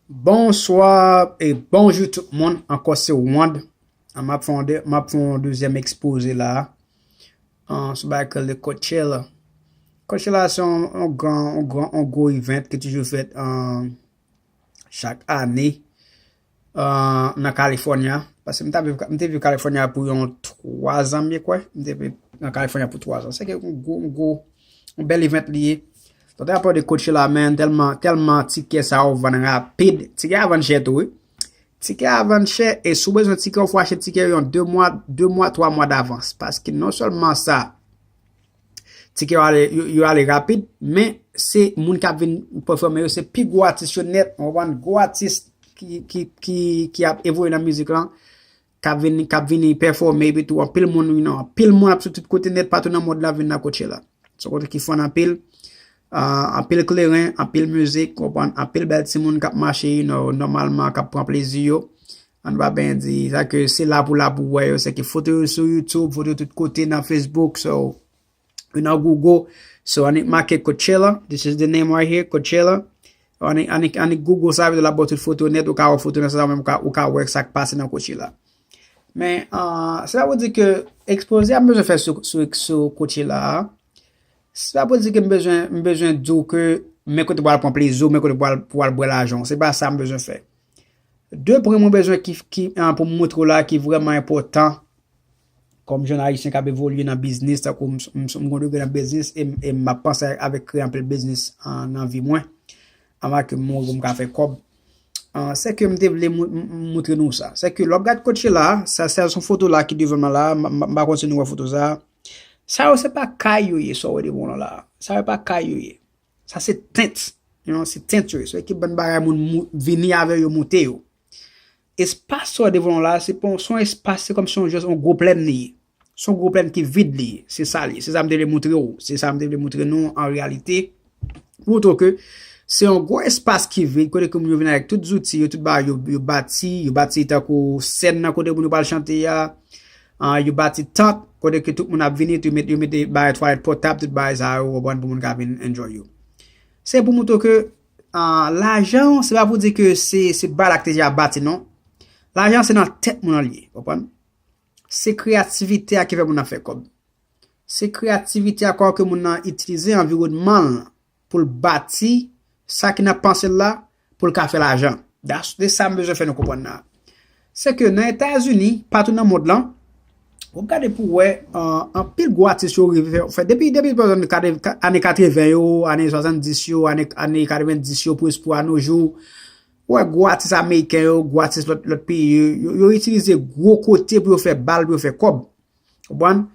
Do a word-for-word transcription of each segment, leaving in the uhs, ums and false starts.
Bonswa e bonjou tout moun. Ankò se Wand. M ap fè yon de, m ap fè yon dezyèm ekspoze la. An, sou bagay k rele Coachella. Coachella se yon, yon gran, yon gran, yon gwo event ki toujou fèt, an, chak ane, an, nan California. Paske m ta viv, m te viv California pou yon twa zan, m kwè. M te viv nan California pou twa zan. Se ke yon gwo, yon gwo, yon bèl event li ye. Lè w ap pale de Coachella, man, tèlman, tèlman tikè sa yo vann rapid. Tikè a vann chè tou, wi. Tikè a vann chè, e si w bezwen tikè, w fò achte tikè yo yon de mwa, de mwa, twa mwa davans. Paske non sèlman sa, tikè yo ale, yo, yo ale rapid, men se moun k ap vin pèfòme yo, se pi gwo atis yo nèt, w konprann, gwo atis ki, ki, ki, ki ap evolye nan mizik lan, k ap vini, k ap vini pèfòme, epi tou, anpil moun, you know, anpil moun ap sou tout kote nèt, patou nan mond lan vin nan Coachella. Se yon kote ki fun anpil, ah, anpil kleren, anpil mizik, w konprann, anpil bèl timoun k ap mache, you know, nòmalman, k ap pran plezi yo. Ann pa byen di, sa ke se la pou la pou wè yo, se ke foto yo sou YouTube, foto yo tout kote nan Facebook, so, you know, Google. So, annik make Coachella, this is the name right here, Coachella. Annik, annik, annik Google sa, epi l ap ba w tout foto nèt, ou ka wè foto nan sa menm, ou ka, ou ka wè sa k pase nan Coachella. Men, ah, se pa pou di ke ekspoze a m bezwen fè sou, sou, sou Coachella a, se pa pou di ke m bezwen, m bezwen di w ke men kote pou al pran plezi w, men kote pou al, pou al bwè lajan w. Se pa sa m bezwen fè. De pwen mwen bezwen ki, ki, ah, pou m montre w la ki vrèman enpòtan kòm jèn ayisyen k ap evolye nan biznis, tankou m, m, m gon degre nan biznis e, m, e m ap panse avèk kreye anpil biznis, ah, nan vi mwen. Anvan ke m mouri pou m ka fè kòb. Ah, se ke m te vle mou-, m-, m-, moutre nou sa. Se ke lè w ap gad Coachella, sa, sa se yon foto la ki devan mwen la, m, m, m pa konn si nou wè foto sa. Sa yo se pa kay yo ye, sa w wè devan w la. Sa yo pa kay yo ye. Sa se tent. You know, se tent yo ye. Se ekip bann bagay moun mou-, vini avè yo moute yo. Espas sa w wè devan w la, se pa, se yon espas, se kòmsi yon jès, yon gwo plèn li ye. Se yon gwo plèn ki vid li ye. Se sa li ye. Se sa m te vle moutre w. Se sa m te vle moutre nou an reyalite. Pou montre w ke se yon gwo espas ki vid, kote ke moun yo vin avèk tout zouti yo, tout bagay yo, yo bati, yo bati tankou sèn nan kote moun yo pral chante a. Ah, yo bati tant, kote ke tout moun ap vini, yo mete, yo mete bagay twalèt pòtab, tout bagay sa yo, w konprann, pou moun ka vin enjoy yo. Se pou montre w ke, ah, lajan, se pa pou di ke se, se bagay la ki te deja bati, non. Lajan se nan tèt moun nan li ye, w konprann? Se kreyativite a ki fè moun nan fè kòb. Se kreyativite a, kòman ke moun nan itilize anviwònman l pou l bati sa ki nan panse l la pou l ka fè lajan. That's, se sa m bezwen fè nou konprann la. Se ke nan Etazini, patou nan mond lan, w ap gade pou w wè, ah, anpil gwo atis yo rive fè, fè depi, depi, pa egzanp, katre-, ka-, ane katreven yo, ane swasanndis yo, ane, ane katrevenndis yo, pou, pou a no jou, w wè gwo atis ameriken yo, gwo atis lòt, lòt peyi yo, yo, yo itilize gwo kote pou yo fè bal, pou yo fè kòb. Konprann?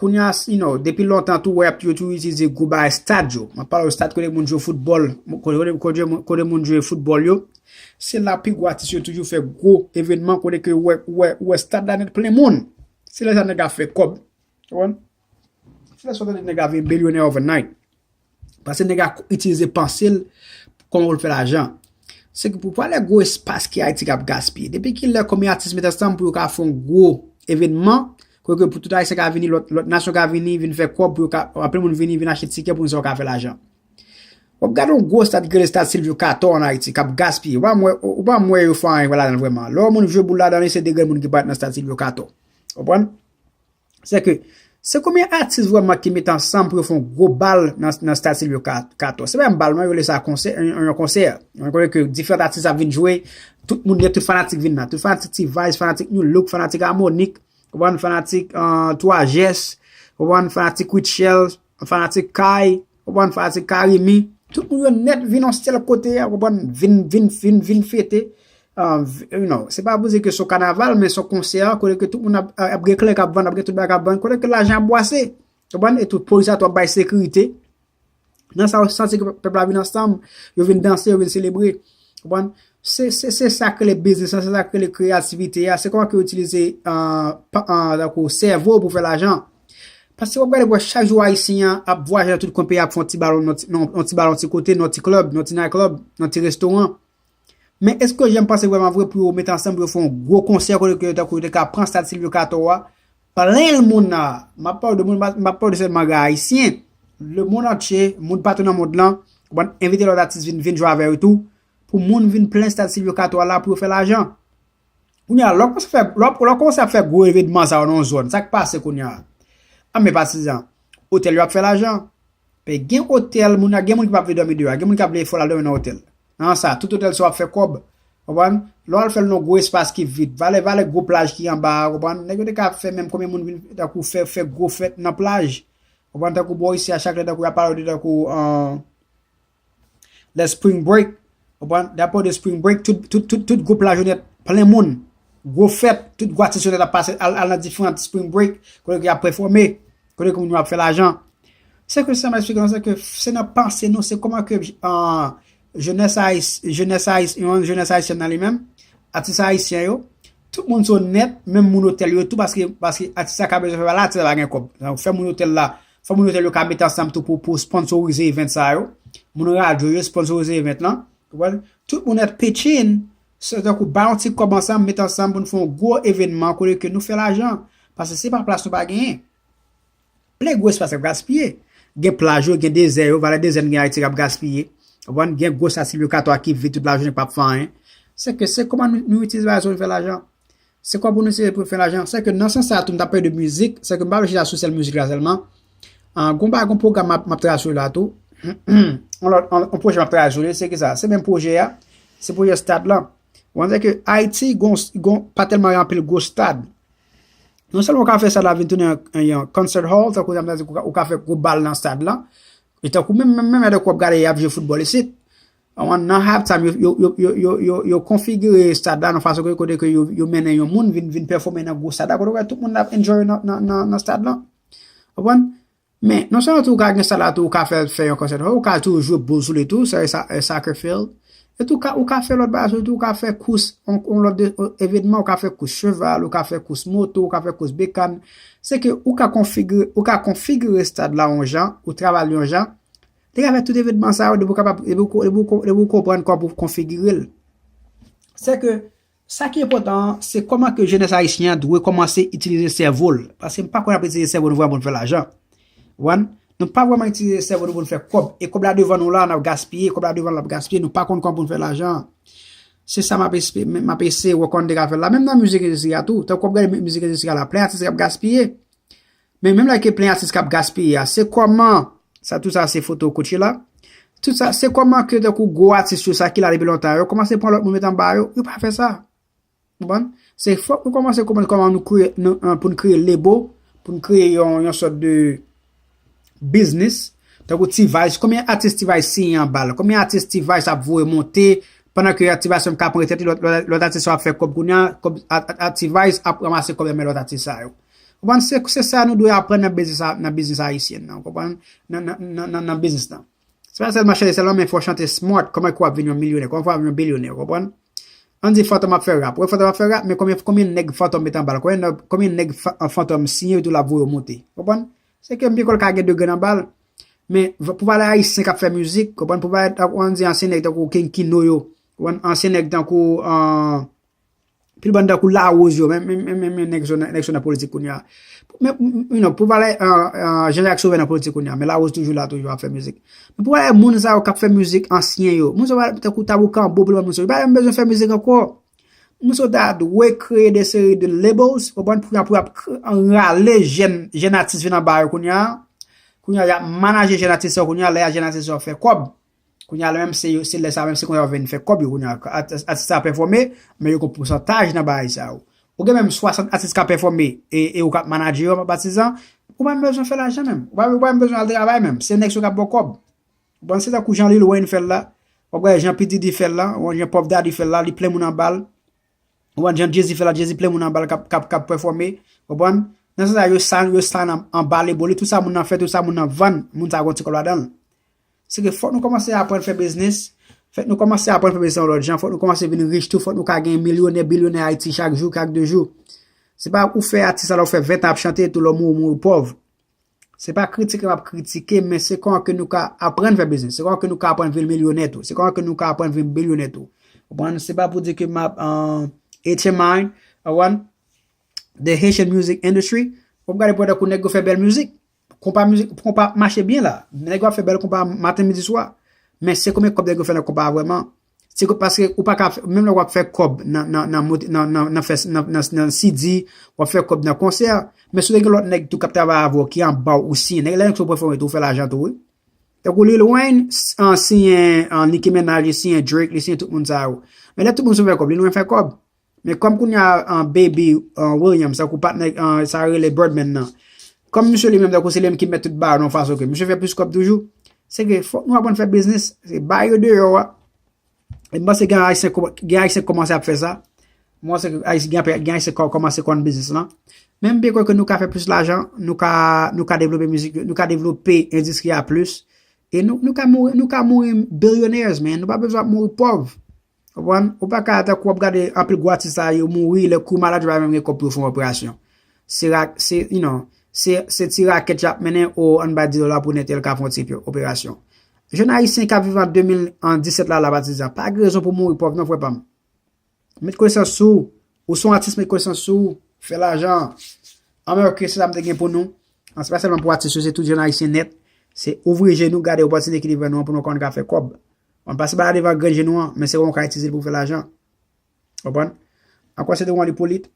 Kounye a, you know, depi lontan tou, w wè yo toujou itilize gwo bagay estad yo. M ap pale w estad kote moun jwe foutbòl, kote, kote, kote, kote moun jwe foutbòl yo. Se la pi gwo atis yo toujou fè gwo evènman kote ke w wè, w wè, w wè estad la nèt plen moun. Se lè sa nèg la fè kòb. Konprann? Se lè sa w tande nèg la vin bilyonè overnight. Paske nèg la itilize panse l kòman pou l fè lajan. Se ke pou pale gwo espas ki Ayiti k ap gaspiye. Depi kilè konbyen atis met ansanm pou yo ka fè yon gwo evènman, kote ke pou tout Ayisyen ka vini, lòt, lòt nasyon ka vini, vin fè kòb, pou yo ka, anpil moun vini, vin achte tikè pou yo ka fè lajan. W ap gade yon gwo estad ki rele Estad Silvio Cator ann Ayiti, k ap gaspiye. Ou pa wè, ou pa wè yo fè anyen ladan l vrèman. Lè yon moun jwe boul ladan li, se de grenn moun ki parèt nan Estad Silvio Cator. Konprann? Se ke, se konbyen atis vrèman ki met ansanm pou yo fè yon gwo bal nan, nan Estad Silvio Ka-, Cator? Se pa yon bal, non, yo rele sa konsè, yon, yon konsè. Yon kote ke diferan atis ap vin jwe, tout moun gen, tout fanatik vin la. Tout fanatik T-Vice, fanatik Nu Look, fanatik Harmonik, konprann, fanatik, ah, Twa Jès, konprann, fanatik Rutshelle, fanatik Kay, konprann, fanatik Karimi. Tout moun yo nèt vin yon sèl kote a, konprann, vin, vin, vin, vin fete. Ah, v-, you know, se pa pou di ke se yon kanaval, men se yon konsè, kote ke tout moun ap, ap gen klè k ap vann, ap gen tout bagay k ap vann, kote ke lajan ap bwase. Konprann? E tou, polis la tou ap bay sekirite. Nan sa, w santi ke pèp la vin ansanm, yo vin danse, yo vin selebre. Konprann? Se, se, se sa k rele biznis lan, se sa k rele kreyativite a. Se kòman ke w itilize, ah, pa, ah, tankou sèvo w pou fè lajan. Paske w ap gade pou wè chak jou Ayisyen an ap vwayaje nan tout kwen peyi a, ap fè yon ti bal, yon ti, yon, yon ti bal, yon ti kote, nan yon ti klèb, nan yon ti night club, nan yon ti restoran. Men èske yo janm panse vrèman vre pou yo met ansanm pou yo fè yon gwo konsè kote ke tankou yo te ka pran Estad Silvio Cator a, plen l moun nan? M ap pale de moun, m ap pale de sèlman gay ayisyen. Lemonn antye, moun patou nan mond lan, konprann, envite lòt atis vin, vin jwe avè yo tou, pou moun vin plen estad Silvio Cato a la pou yo fè lajan. Kounye a, lè w kòmanse fè, lè w, lè w kòmanse ap fè gwo evenman sa yo nan yon zòn, sa k pase kounye a? Anben patizan, otèl yo ap fè lajan. Men gen otèl, moun, gen moun ki p ap vle dòmi deyò a, gen moun ki ap vle fò l al dòmi nan otèl. Nan sa, tout otèl sa w ap fè kòb. Konprann? Lè w al fè l nan gwo espas ki vid, valè, valè gwo plaj ki anba a, konprann? Nèg yo te ka fè menm konbyen moun vin, tankou fè, fè gwo fèt nan plaj. Konprann? Tankou bò isi a, chak lè, tankou y ap pale de tankou, an, lè spring break, konprann? Lè ap pale de spring break, tout, tout, tout, tout gwo plaj yo nèt plen moun. Gwo fèt, tout gwo atis yo nèt ap pase al, al nan diferan spring break, kote ke y ap pèfòme, kote ke moun yo ap fè lajan. Se ke sa m eksplike nou, se ke se nan panse nou, se kòman ke, ah, jenès ayis-, jenès ayis-, yon jenès ayisyèn nan li menm, atis ayisyen yo, tout moun sou nèt, menm moun otèl yo tou, paske, paske atis la ka bezwen fè bagay la, atis la pa gen kòb. Donk, fè moun otèl la, fè moun otèl yo ka mete ansanm tou pou, pou sponsorize event sa yo. Moun radyo yo sponsorize event lan. Konprann? Tout moun nèt pitch in, se tankou bay yon ti kòb ansanm, mete ansanm pou nou fè yon gwo evenman kote ke nou fè lajan. Paske se pa plas nou pa genyen. Plen gwo espas k ap gaspiye. Gen plaj yo, gen dezè yo, valè dezè n gen Ayiti k ap gaspiye. Konprann? Gen gwo sa Silvio Cato a ki vid tout lajounen k p ap fè anyen. Se ke se kòman nou, nou itilize bagay sa yo pou nou fè lajan. Se kòman pou nou itilize pou nou fè lajan. Se ke nan sans sa a tou, m t ap pale de mizik. Se ke m pa vle chita sou sèl mizik la sèlman. Ah, gon bagay, gon pwogram m ap, m ap travay sou li la tou. On lòt, on, on pwojè m ap travay sou li, se ki sa? Se menm pwojè a. Se pwojè stad lan. Ou konnen ke Ayiti gon, gon, pa tèlman gen anpil gwo stad. Non sèlman ou ka fè stad la vin tounen yon, yon concert hall, tankou sa m ta di, ou ka, ou ka fè gwo bal nan stad la. E tankou menm, menm, menm lè w ap gade y ap jwe foutbòl isit. An, nan half time, yo, yo, yo konfigire stad la nan fason ke, kote ke yo, yo mennen yon moun vin, vin pèfòme nan gwo stad la, kote w wè tout moun ap enjoy nan, nan, nan, nan stad la. Konprann? Men, non sèlman tou ou ka gen stad la tou, ou ka fè, fè yon konsè, ou ka tou jwe boul sou li tou, sa, sa, e Soccer Field. E tou, ou ka, ou ka fè lòt bagay sou li tou, ou ka fè kous, on, on lòt de, on evènman, ou ka fè kous cheval, ou ka fè kous moto, ou ka fè kous bekàn. Se ke ou ka konfigire, ou ka konfigire stad la yon jan, ou travay li yon jan. Li ka fè tout evènman sa yo, depi ou kapab, depi ou ko-, depi ou ko-, depi ou konprann kòman pou konfigire l. Se ke Sa ki enpòtan an, se kòman ke jenès ayisyen an dwe kòmanse itilize sèvo l. Paske m pa kwè n ap itilize sèvo nou vrèman pou n fè lajan. Ou konprann? Nou pa vrèman itilize sèvo nou pou n fè kòb. E kòb la devan nou la, n ap gaspiye. Kòb la devan nou, n ap gaspiye. Nou pa konn kòman pou n fè lajan an. Se sa m ap espe-, m ap eseye wè kòman n te ka fè l la. Menm nan mizik endistri a tou. Tankou w ap gade mi-, mizik endistri a la, plen atis k ap gaspiye. Men menm lè ke plen atis k ap gaspiye a, se kòman, sa, tout sa se foto Coachella. Tout sa, se kòman ke tankou gwo atis yo sa ki la depi lontan yo, kòmanse pran lòt moun met anba yo, yo pa fè sa. Konprann? Se fòk nou kòmanse konprann kòman nou kreye, nou, an, pou n kreye label, pou n kreye yon, yon sòt de biznis. Tankou T-Vice, konbyen atis T-Vice siyen anba l? Konbyen atis T-Vice ap voye monte pandan ke T-Vice menm ka pran retrèt li, lòt, lòt, lòt atis yo ap fè kòb kounye a, kòb, a, a, a T-Vice ap ranmase kòb nan men lòt atis sa yo. Konprann? Se, se sa nou dwe aprann nan biznis a, nan biznis ayisyen nan, konprann? Nan, nan, nan, nan, nan biznis lan. Se pa sèlman chante sèlman, men fò w chante smart. Kòman ke w ap vin yon milyonè? Kòman fò w ap vin yon bilyonè? Ou konprann? Ann di Fantom ap fè rap. Wi, Fantom ap fè rap, men konbyen, konbyen nèg Fantom met anba l? Konbyen nèg, konbyen nèg Fa-, Fantom siyen yo tou l ap voye yo monte? Konprann? Se ke m pi kwè l ka gen de grenn anba l. Men, v-, pou valè ayisyen k ap fè mizik, konprann? Pou valè, ann di ansyen nèg tankou King Kino yo, konprann? Ansyen nèg tankou, an, Pil bann tankou Larose yo, men, men, men, men, men nèg sa nan, nèg sa nan politik kounye a. Men, m, m, non, pou valè, an, an, Jean Jacques Sauveur nan politik kounye a, men Larose toujou la, toujou ap fè mizik. Men pou valè moun sa yo k ap fè mizik ansyen yo, moun sa yo tankou Tabou Kanbo, pil bann moun sa yo, yo pa menm bezwen fè mizik ankò. Moun sa yo ta dwe kreye de seri de labels, konprann, pou, pou y ap kre-, rale jèn, jèn atis vin anba yo kounye a. Kounye a, y ap manaje jèn atis yo kounye a, lè jèn atis yo fè kòb. Kounye a la menm, se yo, se lè sa menm, se konsa yo vin fè kòb yo kounye a. At-, atis sa pèfòme, men yo gon pousantaj nan bagay sa yo. Ou gen menm swasant atis ka pèfòme e, e ou k ap manaje yo, patizan, ou pa menm bezwen fè lajan menm. Ou pa, ou pa menm bezwen al travay menm. Se nèg sa yo k ap ba w kòb. Ou konprann, se tankou jan Lil Wayne fè l la. W ap gade jan P Diddy fè l la, ou jan Puff Daddy fè l la, li plen moun anba l. Ou konprann jan Jay-Z fè la, Jay-Z plen moun anba l k ap, k ap, k ap pèfòme. Ou konprann? Nan sans sa, yo sa, yo sa nan, anba label li, tout sa moun nan fè, tout sa moun nan vann, moun sa gon ti kòb ladan l. Se ke fòk nou kòmanse aprann fè biznis. Fòk nou kòmanse aprann fè biznis yon lòt jan. Fòk nou kòmanse vin rich tou. Fòk nou ka gen milyonè, bilyonè Ayiti chak jou, chak de jou. Se pa ou fè atis la, ou fè ven tan ap chante, tou lè w mouri, ou mouri pòv. Se pa kritike m ap kritike, men se kòman ke nou ka aprann fè biznis. Se kòman ke nou ka aprann vin milyonè tou. Se kòman ke nou ka aprann vin bilyonè tou. Ou konprann? Se pa pou di ke m ap, an, H M I, ou konprann? The Haitian music industry. W ap gade pou wè tankou nèg yo fè bèl mizik. Konpa mizik, konpa ap mache byen la. Nèg yo ap fè bèl konpa maten, midi, swa. Men se konbyen kòb nèg yo fè nan konpa a vrèman? Se ke, paske ou pa ka fè, menm lè w ap fè kòb nan, nan, nan, mot- nan, nan, nan, fè, nan, nan, nan C D, w ap fè kòb nan konsè, men si w te gen lòt nèg tou k ap travay avè w ki anba w ou siyen, nèg la se pèfòme tou, ou fè lajan tou, wi. Tankou Lil Wayne, s- an, siyen an Nicki Minaj, li siyen Drake, li siyen tout moun sa yo. Men lè tout moun sou fè kòb, Lil Wayne fè kòb. Men kòm kounye a an Baby, an Williams, tankou patnè an, sa rele Birdman nan. Kòm misye li menm, tankou se li menm ki mèt tout bagay nan fason ke misye fè plis kòb toujou. Se ke fòk nou aprann fè biznis, se bay yo deyò a. E m panse gen Ayisyen kòm- gen Ayisyen k kòmanse ap fè sa. M panse ke Ayisyen gen, gen Ayisyen k kòmanse konn biznis lan. Men m byen kwè ke nou ka fè plis lajan, nou ka, nou ka devlope mizik, nou ka devlope endistri a plis. E nou, nou ka mouri, nou ka mouri billionaires, man. Nou pa bezwen ap mouri pòv. Konprann? Ou pa ka tankou w ap gade anpil gwo atis sa yo mouri, lè kou malad yo pa menm gen kòb pou yo fè yon operasyon. Se, ra- se, you know, se, se ti rakèt y ap mennen o ann bay dis dola pou nètèl ka fè yon ti operasyon. Jèn ayisyen k ap viv an de mil disèt la, la patizan, pa gen rezon pou mouri pòv non, frè pa m. Met konesans sou ou. Ou se yon atis, met konesans sou ou. Fè lajan. Anmè, ok, se sa m te gen pou nou. An, se pa sèlman pou atis yo, se tout jèn ayisyen nèt. Se ouvri je nou, gade opòtinite ki devan nou an pou nou konn ka fè kòb. An, pa se ba la devan grenn je nou an, men se kòman w ka itilize l pou w fè lajan. Konprann? Ankò se te Wan Ipolit.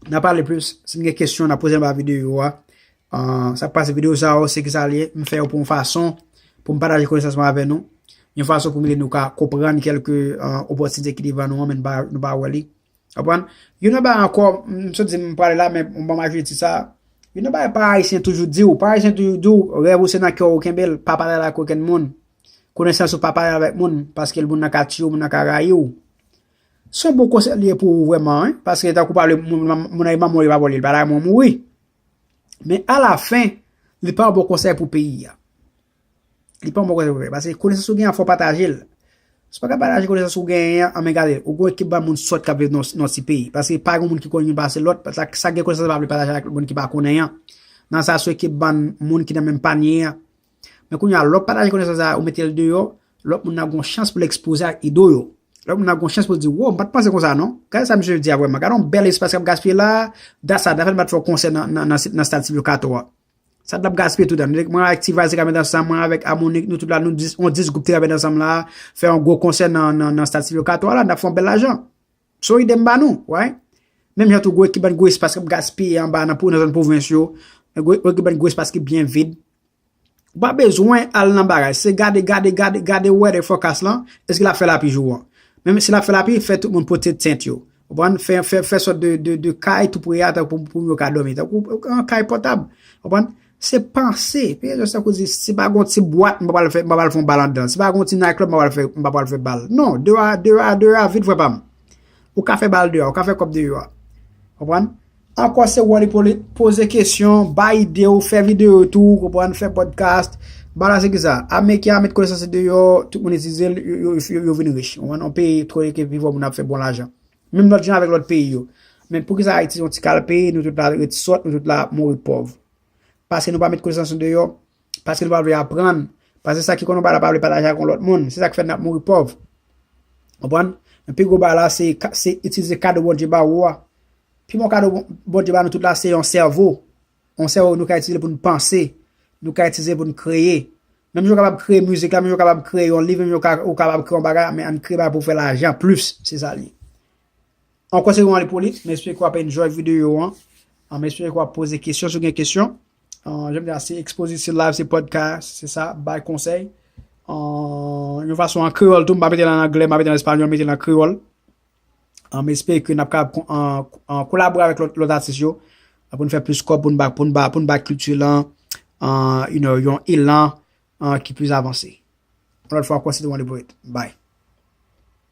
N a pale plis. Si n gen kesyon, n a poze anba videyo a. Ah, sa k pase videyo sa yo, se ki sa l ye. M fè yo pou yon fason pou m pataje konesans mwen avè nou. Yon fason pou m ede nou ka konprann kèlke ah, opòtinite ki devan nou an, men nou pa, nou pa wè li. Konprann? Youn nan bagay ankò, m sot di m prale la, men m ban m ajoute ti sa. Youn nan bagay pa ayisyen toujou di w, pa ayisyen toujou di w, rèv ou se nan kè w ou kenbe l, pa pale l ak okenn moun. Konesans ou pa pale avèk moun, paske moun nan ka tiye w, moun nan ka rayi w. Se yon bon konsèy li ye pou ou vrèman, wi, paske tankou pale moun, moun nan manman w li pa vòlè, li pa rayi moun mouri. Men alafen, li pa yon bon konsèy pou peyi a. Li pa yon bon konsèy pou peyi a. Paske konesans ou gen an, fò w pataje l. Si w pa ka pataje konesans ou genyen an, men gade, ou gon ekip bann moun sòt k ap viv nan nan ti peyi. Paske pa gen moun ki konnen youn pase lòt, sa sa gen konesans pa vle pataje ak moun ki pa konnen an. Nan sa, se ekip bann moun ki nan menm panye an. Men kounye a, lè w pataje konesans sa, ou mete l deyò, lòt moun nan gon chans pou l ekspoze ak ide w yo. Lòt moun nan gon chans pou l di, "Wo, m pa t panse konsa non. Gade sa misye di a vrèman. Gade yon bèl espas k ap gaspiye la, dat sa, dat fè m pa t fè yon konsè nan, nan, nan, nan stad Silvio Cato a. Sa t ap gaspiye tout tan. Mwen avèk T-Vice te ka met ansanm, mwen avèk Amonik, nou tout la, nou dis, yon dis gwoup te ka met ansanm la, fè yon gwo konsè nan, nan, nan stad Silvio Cato a la, n t ap fè yon bèl lajan." Se yon ide m ba nou, right? Menm jan tou, gwo ekip bann gwo espas k ap gaspiye anba nan, nan zòn pwovens yo, gwo, gwo ekip bann gwo espas ki byen vid. Ou pa bezwen al nan bagay. Se gade, gade, gade, gade weather forecast lan. Èske l ap fè lapli jou an? Menm si l ap fè lapli, fè tout moun pote tent yo. Konprann? Fè, fè, fè sòt de, de, de kay tou pre a, tankou pou, pou yo ka dòmi. Tankou yon kay pòtab. Konprann? Se panse. Peyi a jis tankou di, si pa gon ti bwat, m pa pral fè, m pa pral fè yon bal anndan. Si pa gon ti night club, m pa pral fè, m pa pral fè bal. Non, deyò a, deyò a, deyò a vid, frè pa m. Ou ka fè bal deyò a, ou ka fè kòb deyò a. Konprann? Ankò se Wally Polit, poze kesyon, bay ide w, fè videyo tou, konprann, fè podcast. Bagay la se ki sa? Ameriken an met konesans li deyò, tout moun itilize l, yo, yo, yo, yo vin rich. Konprann? Yon peyi twò rich ke pi fò moun ap fè bon lajan. Menm lòt jan avèk lòt peyi yo. Men poukisa Ayiti se yon ti kal peyi, nou tout la ret sòt, nou tout la mouri pòv? Paske nou pa met konesans nou deyò, paske nou pa vle aprann, paske sa ki konn yon bagay la pa vle pataje ak yon lòt moun, se sa k fè n ap mouri pòv. Konprann? Men pi gwo bagay la, se ka- se itilize kado Bondye ba ou a. Pi bon kado Bon- Bondye ba nou tout la, se yon sèvo. Yon sèvo nou ka itilize pou n panse, nou ka itilize pou n kreye. Menm jan w kapab kreye mizik la, menm jan w kapab kreye yon liv, menm jan w ka- ou kapab kreye yon bagay, men ann kreye bagay pou fè lajan plis, se sa l ye. Ankò se Ronald Hippolyte, m espere ke w ap enjoy videyo an. Ah, m espere ke w ap poze kesyon si w gen kesyon. Ah, jan m di a, se ekspoze, se live, se podcast, se sa, bay konsèy. Ah, yon fason an kreyòl tou, m pa mete l an anglè, m pa mete l an espanyòl, m mete l an kreyòl. Ah, m espere ke n ap kapab kon- an- an kolabore avèk lòt lòt atis yo, ah, pou n fè plis kòb, pou n ba pou n ba pou n ba kilti lan, ah, you know, yon elan, ah, ki plis avanse. Yon lòt fwa ankò, se te Ronald Hippolyte. Bye.